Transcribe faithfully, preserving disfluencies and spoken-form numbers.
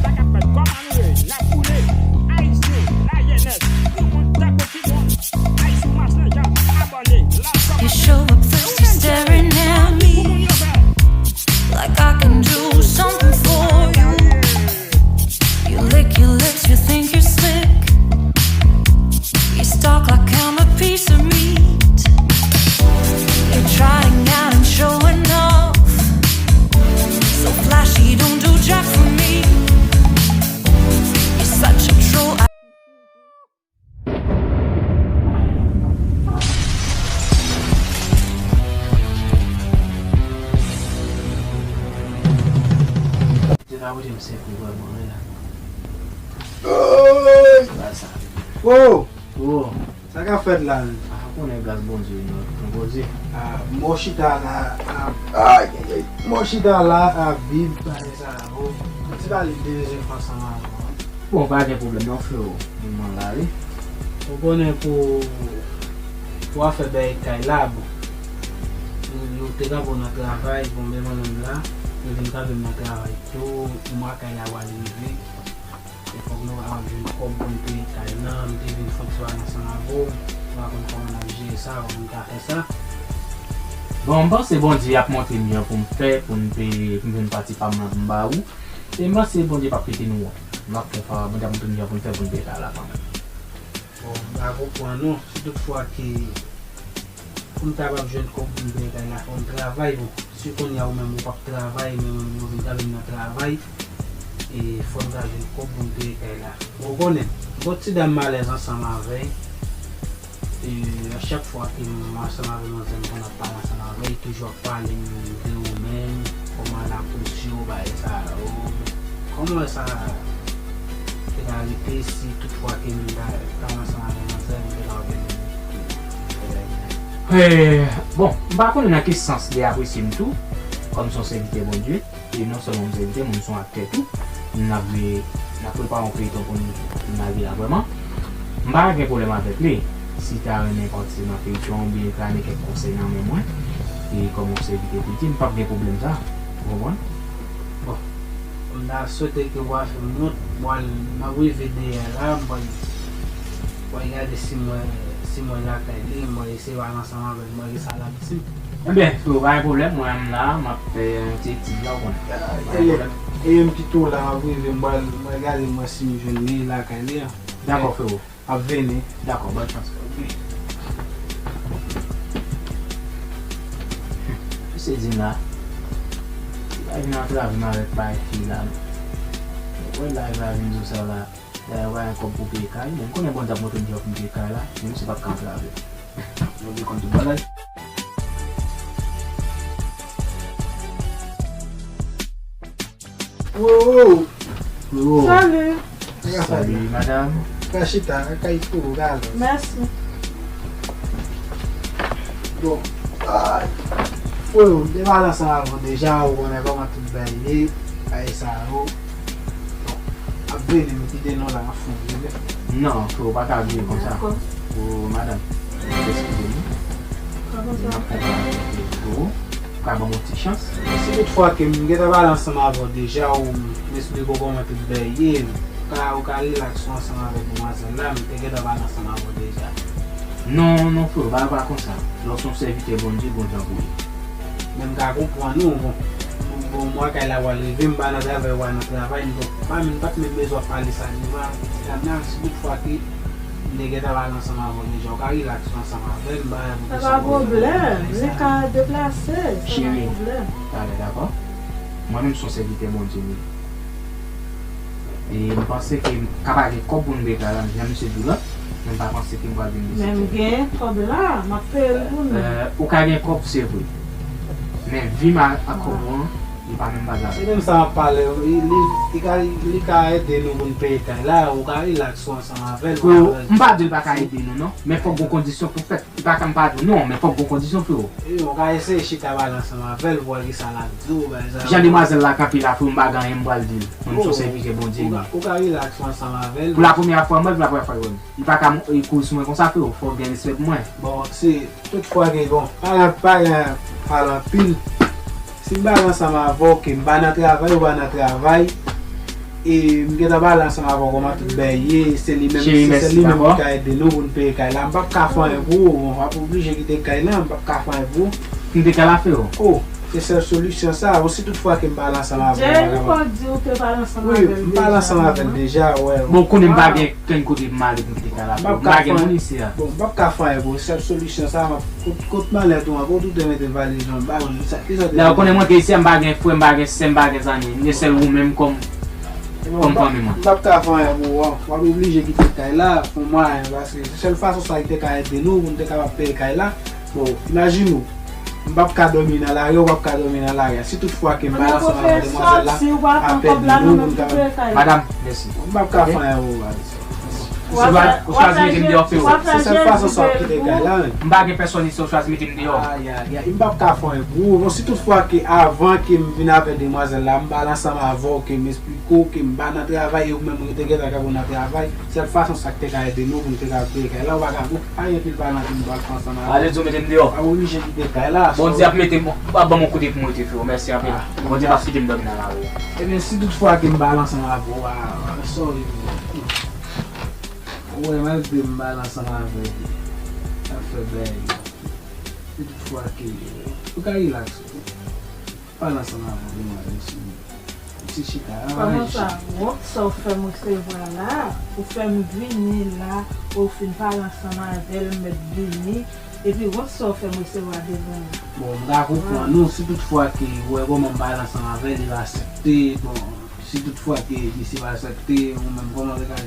Sa k ap fèt, kòman nou ye? N ap boule. Ayisyen, lajenès, tout moun tankou timoun. Ayisyen, mas nan janm, abòne, love, kòmante. You show up thirsty, staring at me like I can do something for you. You lick your lips, you think you're slick. You stalk like I'm a piece of meat. You're trying out and showing off. So flashy, don't do jack for me. You're such a troll. Te ka pote m senk mil vrèman, wi la. Oy! Ba sa. Oh! Oh! Sa k ap fèt la menm? Ah, ou konnen gras Bondye, nou, nou poze. Ah, mò chita la, ah, ay, ay, ay. Mò chita la, ah, Bib, bagay sa yo. Mwen ti pale de rezon ansanm avè w. Bon, pa gen pwoblèm non, freo. Mwen la, wi. Ou konnen pou, pou afè bay kay la, bon. Yo, yo te kanpe w nan travay, bon, men mwen menm la, yo vin kanpe m nan travay tou, mwa kay la pral rive. E fòk nou kapab jwenn kòb pou n peye kay lan, m te vin fè yon ti pale ansanm avè w, m pa konn kòman n ap jere sa, kòman n ka fè sa. Bon, m panse Bondye ap montre m jan pou m fè, pou m peye, pou m jwenn pati pa m lan pou m ba ou. E m panse Bondye p ap kite nou wont. M ap fè pa, Bondye ap montre n jan pou n fè pou n peye kay la kanmenm. Bon, m pa konprann non, si tout fwa ke pou m kapab jwenn kòb pou m peye kay la, fò m travay, bon. Si kounye a ou menm ou p ap travay, men mwen menm yo vin kanpe m nan travay, e fò m ta jwenn kòb pou m peye kay la. Ou konnen, m gon ti dam m alèz ansanm avè l. E a chak fwa ke m ansanm avè manzè, m konn ap pale ansanm avè l, li toujou ap pale m de ou menm, kòman l apresye w, bagay sa yo. Kòman sa te ka rete si tout fwa ke m ta, ta ansanm avè manzè, m te ka wè ke m, eh, bon, m pa konnen nan ki sans li apresye m tou, kòm se yon sèvitè Bondye, e non sèlman m sèvitè, m se yon aktè tou. N ap jwe, n ap prepare yon feyton pou n, pou n lage la vrèman. M pa gen pwoblèm avèk li. Si ta renmen patisipe nan feyton oubyen ta renmen kèk konsèy nan men mwen, e kòm yon sèvitè Bondye, m p ap gen pwoblèm sa. Ou konprann? Bon, m ta swete ke w a fè m wont, m pral, m ap rive dèyè la, m pral, m pral gade si mwen, si mwen lakay li, m pral eseye pale ansanm avè l, m pral gade sa l ap di m. Ebyen, freo, pa gen pwoblèm, mwen menm la, m ap fè yon ti etid la, ou konnen. Pa gen pwoblèm. E m kite w la, m ap rive, m pral, m pral gade m wè si m jwenn li lakay li an. Dakò, freo. M ap vini. Dakò, bòn chans. Misye di m la, li pa vin antrave m avèk bagay fi la, non. Mwen la, li pa vin di w sa la. Dayè, w pa gen kòb pou peye kay, men m konnen Bondye ap montre m jan pou m peye kay la, men misye p ap ka antrave. Bondye konn tout bagay. Wowo! Wowo! Salut! Salut, madame. Ka chita, kay pou ou, ka alèz. Mèsi. Bon, ay. Wowo, m te pale ansanm avè w deja, ou konnen kòman tout bagay ye, bagay sa yo. Bon, ap vini, m kite nou la, m ap fon vini. Non, freo, pa ka vini konsa. Dakò. O, madanm, eskize nou. Kòman sa? N ap fè bagay avèk freo. Ou ka ban m yon ti chans? Si tout fwa ke m gentan pale ansanm avè w deja, ou m esplike w kòman tout bagay ye, ou ka, ou ka rilaks ou ansanm avèk demwazèl la, m te gentan pale ansanm avè w deja. Non, non, freo, pa, pa konsa. Lè w se yon sèvitè Bondye, gon jan pou ye. Men m ka konprann ou, bon. Bon, mwa kay la pral rive, m pa nan travay, ou pa nan travay, m pa, m pa t menm bezwen ap pale sa devan ti dam nan, si tout fwa ke m te gentan pale ansanm avè w deja, ou ka rilaks ou ansanm avè l, m pa gen pou... Sa pa pwoblèm, li ka deplase, sa pa pwoblèm. Cheri, talè, dakò? Mwen menm se yon sèvitè Bondye m ye. E m panse ke m ka pa gen kòb pou m peye kay la, jan misye di w la, men m pa panse ke m pral vin deside. Men m gen kòb la, m ap peye l pou nou. Eh, ou ka gen kòb, se vre. Men vi m a, ak kòb ou an, li pa menm bagay. Se menm sa m ap pale, li, li, li ka, li ka ede nou pou n peye kay la, ou ka rilaks ou ansanm avè l. Freo, m pa di l pa ka ede nou, non. Men fòk gon kondisyon pou fèt. Li pa ka m pa di w non, men fòk gon kondisyon, freo. Wi, ou ka eseye chita pale ansanm avè l pou wè kisa l ap di w, bagay sa yo. Jan demwazèl la kanpe la, freo, m pa gen anyen m pral di l. Mwen, m se yon sèvitè Bondye m ye. Ou ka, ou ka rilaks ou ansanm avè l. Pou la premyè fwa m wè l, pou la premyè fwa l wè m. Li pa ka m-, e, kouri sou mwen konsa, freo. Fò w gen respè pou mwen. Bon, si tout fwa ke, bon, pa, pa, pa pale anpil. Si m pale ansanm avè w, ke m pa nan travay, ou pa nan travay, E m gentan pale ansanm avè w kòman tout bagay ye, se li menm, Cheri, se mèsi, sèl li menm dakò. ki ka ede nou pou n peye kay la. M p ap ka fè anyen pou ou, bon, w ap oblije kite kay la, m p ap ka fè anyen pou ou. Kite kay la, freo. Oh, se sèl solisyon sa, bon, si tout fwa ke m pale ansanm avè w, Jerry m pa di ou te pale ansanm Wi, avè l m pale ansanm avè l deja, wè. Bon, konnen m pa gen kenn kote pou m ale pou m kite kay la. M ap M ka pa gen fè- moun isi a. Bon, m p ap ka fè anyen pou ou, sèl solisyon sa, m ap kot, kot malèt ou an, kot ou te mete valiz lan, m pa konn sa, kisa te Lè ou konnen mwen ke isi a, m pa gen frè, m pa gen sè, m pa gen zanmi. M gen sèl ou menm kòm kòm fanmi mwen. M p ap ka fè anyen pou ou, w ap oblije kite kay la, pou mwayen, paske se sèl fason sa ki te ka ede nou, pou n te kapab peye kay la. Bon, imajine w, m p ap ka dòmi nan lari, ou p ap ka dòmi nan lari. Si tout fwa ke m pale ansanm avè demwazèl la, apèl nou, nou, nou kapab. Madam, mèsi. M p ap ka fè anyen pou ou, Alex. Ou chwazi mete m deyò, freo. Se sèl fason sa w kite kay la, men. M pa gen pèsonn isi, ou chwazi mete m deyò. Ay, ay, ay, m p ap ka fè anyen pou ou. Bon, si tout fwa ke avan ke m vin avè demwazèl la, m pale ansanm avè w, ke m eksplike w, ke m pa nan travay, e ou menm ou te gentan ka pou nan travay, sèl fason sa k te ka ede nou, pou n te ka peye kay la, ou pa ka, ou pa gen pil pale ansanm avè w. Ale di w mete m deyò. A oblije kite kay la. Bondye ap mete m, ap ban m yon kote pou m rete, freo. Mèsi anpil. Bondye p ap kite m dòmi nan lari. Ebyen, si tout fwa ke m pale ansanm avè w, a, a, sorry, bro. Ou wè, malgre m pale ansanm avè w, ap fè bagay yo. Si tout fwa ke, ou ka relax, pale ansanm avè w, demwazèl, si ti chita, Kòman sa, wont sa w fè m resevwa la, ou fè m vini la, ou fin pale ansanm avè l, m mèt vini, epi wont sa w fè m resevwa devan la. Bon, m ka konprann ou, si tout fwa ke ou wè kòman m pale ansanm avè l, li pa aksepte, bon, si tout fwa ke misye pa aksepte, ou menm kòman w te ka